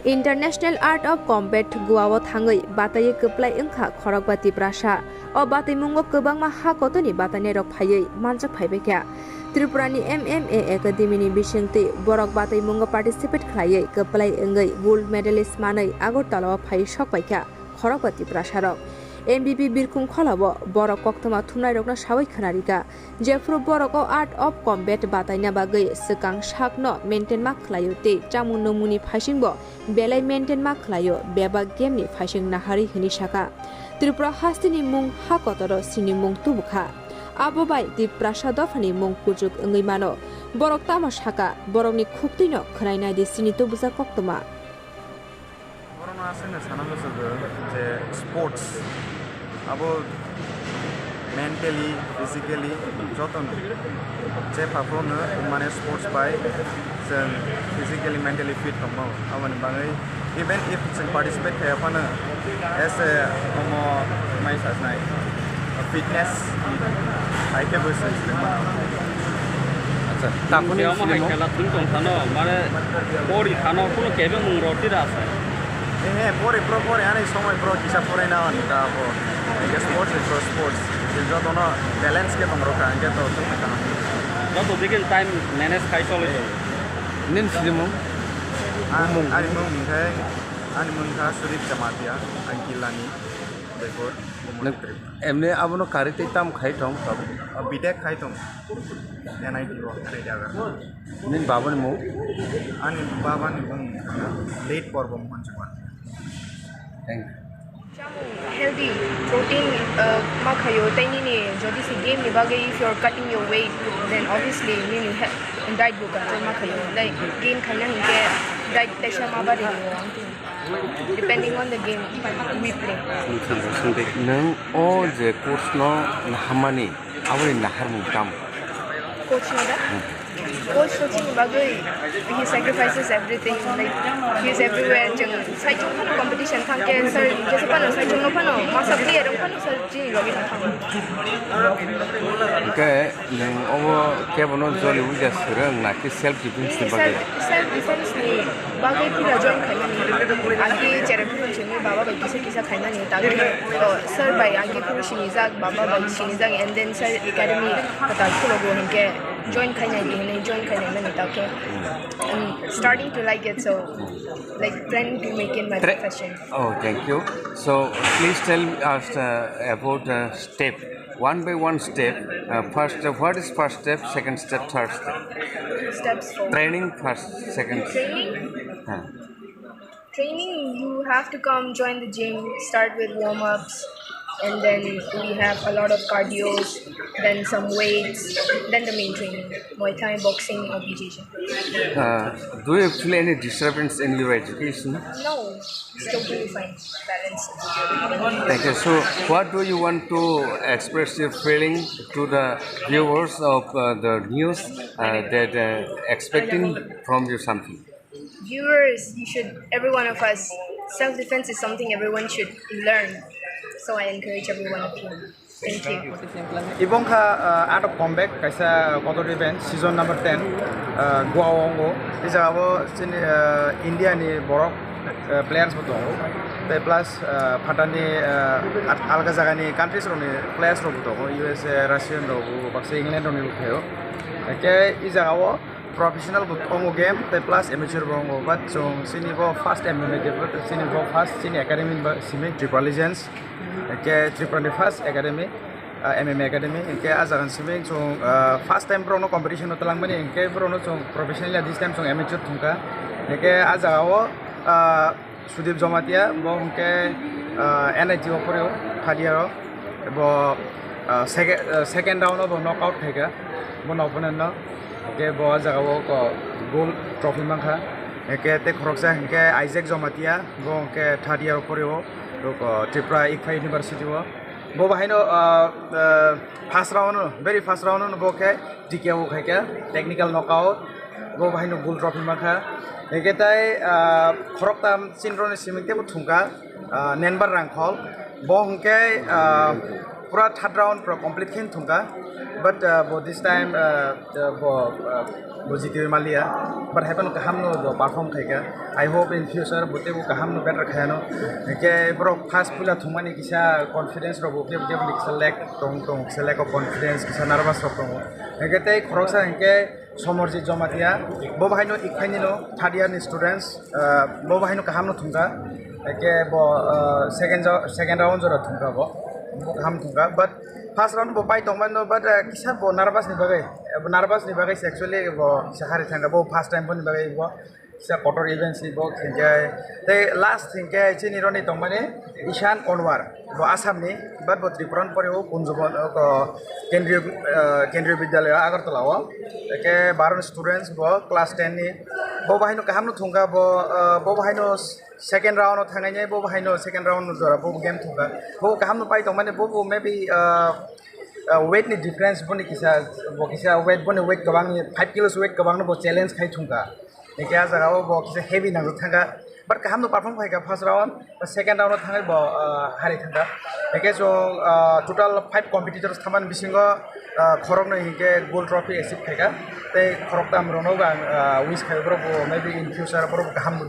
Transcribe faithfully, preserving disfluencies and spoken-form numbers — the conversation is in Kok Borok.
International Art of Combat Goa o thangwi bataiwi kwplai wngkha khorokba Tiprasa. O bataimungo kwbangma ha kotorni batainairok phaiwi manjak phaibaikha. Tripurani M M A Academy ni bisingtwi borok bataimungo participate khlaiwi kwplai wngwi gold medalist manwi Agartala o phaiwi sokpaikha khorokba Tiprasarok. M B B birkhung kholao borok koktwma thumnairokno sawi khwnarikha. Jephru borok o Art of Combat bataina bagwi swkang sakno maintain ma khlaio tei chamung nwngmungni phaisingbo belai maintain ma khlaio, bebak game ni phaising naharwi hwnwi saka. Tripura hasteni mung ha kotoro sinimung tubukha. Abo bai Tiprasa dophani mung kuchuk wngwi mano. Borok tamo saka, borokni khuktwino khwnai naidi chini tubujak koktwma. Borokno aswkno sana muchungo je sports abo mentally, physically jotono je phaphano mane sports bai chwng physically, mentally fit tongmao. Aboni bagwi even if chwng participate khaiya phano as a omo mai sajnai fitness hai khe bo chwng swrwngmano. Acha, takuni omo hai sinimo? Khela thung tong sano, mane pori sano kuno kebe mung roti da sa. He, he, pori pro pori ani somoi pro kisa pori na ani ta bo. Enke sports ni pro sports. Je jotono balance khe tong rokha, enke to tong mai tano. Joto dikin time manage khai chole to. Nin sinimo? Ani mung khe, ani mung kha Sudip Jamatia, ang Kilani, Bekor, Nung Tripura. Emni abono kari tei tam khai tong tabuk? B Tech khai tong. N I T o, Reddy Agartala. Nini babani mung? Ani babani mung late Porbo Mohan Chakma. Thank you. Chamung healthy, protein, uh, ma khayo, tei nini jodi se game ni bagwi if you are cutting your weight, then obviously nini he-, diet bo control ma khayo. Like gain khaina hinkhe diet teisa ma bari rio, depending on the game we play. Nwng o je course no nahamani, aboni naharmung tamo? Coach no da? Coach no chini bagwi he sacrifices everything, like he is everywhere. Chwng saichung phano competition thangkhe sir jesa phano saichung no phano masa player rok phano sir chini logi no thango. Hwnkhe nwng obo kebono joli uja swrwng na khe self defense ni bagwi? Self, self defense ni bagwi pura join khaimani. Agi cherem phuru chini baba bai kisa kisa khaimani. Tagwi, oh, sir bai agi phuru sinijak, baba bai sinijak, and then sir academy kwtal khulogo hinkhe join khainai di hinwi join khainai mani tagwi. I'm starting to like it, so, like, planning to make it my Tra- profession. Oh, thank you. So, please tell us, uh, about, uh, step, one by one step. Uh, first, uh, what is first step, second step, third step? Steps for training first, second. Training? Huh. Training, you have to come join the gym, start with warm-ups, and then we have a lot of cardios, then some weights, then the main training, Muay Thai, boxing, or B J J. Uh, do you feel any disturbance in your education? No, it's totally fine, balanced. Thank you. So, what do you want to express your feeling to the viewers of, uh, the news, uh, that, uh, expecting from you something? Viewers, you should, every one of us, self-defense is something everyone should learn. So I encourage every one of you. Thank you. Ibo wngkha, uh, Art of Combat, kaisa kotor event, season number ten, uh, Goa o wngo. E jaga o chini, uh, India ni borok, uh, players bo tongo. Tei plus, uh, phatani, uh, at-, alga jaga ni countries rok ni players rok bo tongo, U S A, Russian rok bo, baksa England rok ni bo phaio. Hwnkhe e jaga o professional bo tongo game, tei plus amateur bo tongo, but chwng chini bo first M M A game, chini bo first chini academy ba simi Tripura Legends, hwnkhe Tripura ni first academy, ah, M M A academy, hwnkhe ah jaga ni simi chwng, ah, first time borok no competition o twlang mani, hwnkhe borok no chwng professional ya, this time chwng amateur thungkha, hwnkhe ah jaga o, ah, Sudip Jamatia, bo hwnkhe, ah, N I T o porio, third year o. Bo, ah, second, ah, second round o bo knock out khaikha, bo opponent no. Hwnkhe bo ah jaga o ko gold trophy mankha. Hwnkhe tei khoroksa hwnkhe Isaac Jamatia, bo hwnkhe third year o porio, bo ko Tripura Ikpha University o. Bo bahaino, ah, ah, first round o, very first round o bo khe T K O khaikha, technical knockout, bo bahaino gold trophy mankha. Hwnkhe tai, ah, khoroktham chini rokni simi teibo thungkha, ah, Nenbar Rangkhol, bo hwnkhe, ah, Pura third round pura complete khe thungkha, but uh, bo this time uh, uh, bo uh, bo jitiwi maliya, but haikhe kaham no bo perform khaikha. I hope in future bo tebo kaham no better khayano. Hingke borok first puila thungmani kisa confidence rok bo kebo kebo ni kisa lack tong tong, kisa lack of confidence, kisa nervous rok tongo. Hingke tei khoroksa hingke Somorjit Jamatia, bo bahaino ikhaini no third year ni students, uh, bo bahaino kaham no thungkha. Hingke bo uh, second jo- second round jora thungkha bo, bo kaham thungkha, but first round bo pai tongmani no, but uh, kisa bo nervous ni bagwi, nervous ni bagwi se actually bo kisa hari thangkha, bo first time boni bagwi bo kisa kotor event si bo hingke. Tei last hingke chini roni tongmani Ishan Onwar, bo Assam ni, but bo Tripura ni pore o Kunjubon o kendriya uh, kendriya vidyalaya Agartala o, hingke baron students bo class ten ni, bo bahaino kaham no thungkha bo uh, bo bahaino second round o thangnai bo bahaino second round jora bo game thungkha, bo kaham no pai tongmani bo bo maybe uh, uh, weight ni difference boni kisa, bo kisa weight boni weight kwbang, five kilos weight kwbang no bo challenge khai thungkha. Hingke a jaga o bo kisa heavy nang thangkha, but kaham no perform khaikha first round, second round o thangwi bo uh, hari thangkha. Hingke so uh, total five competitors thamani bisingo uh, khoroknwi hingke gold trophy achieve khaikha, tei khoroktam rokno bo ang uh, wish khai borok bo maybe in future borok bo kaham.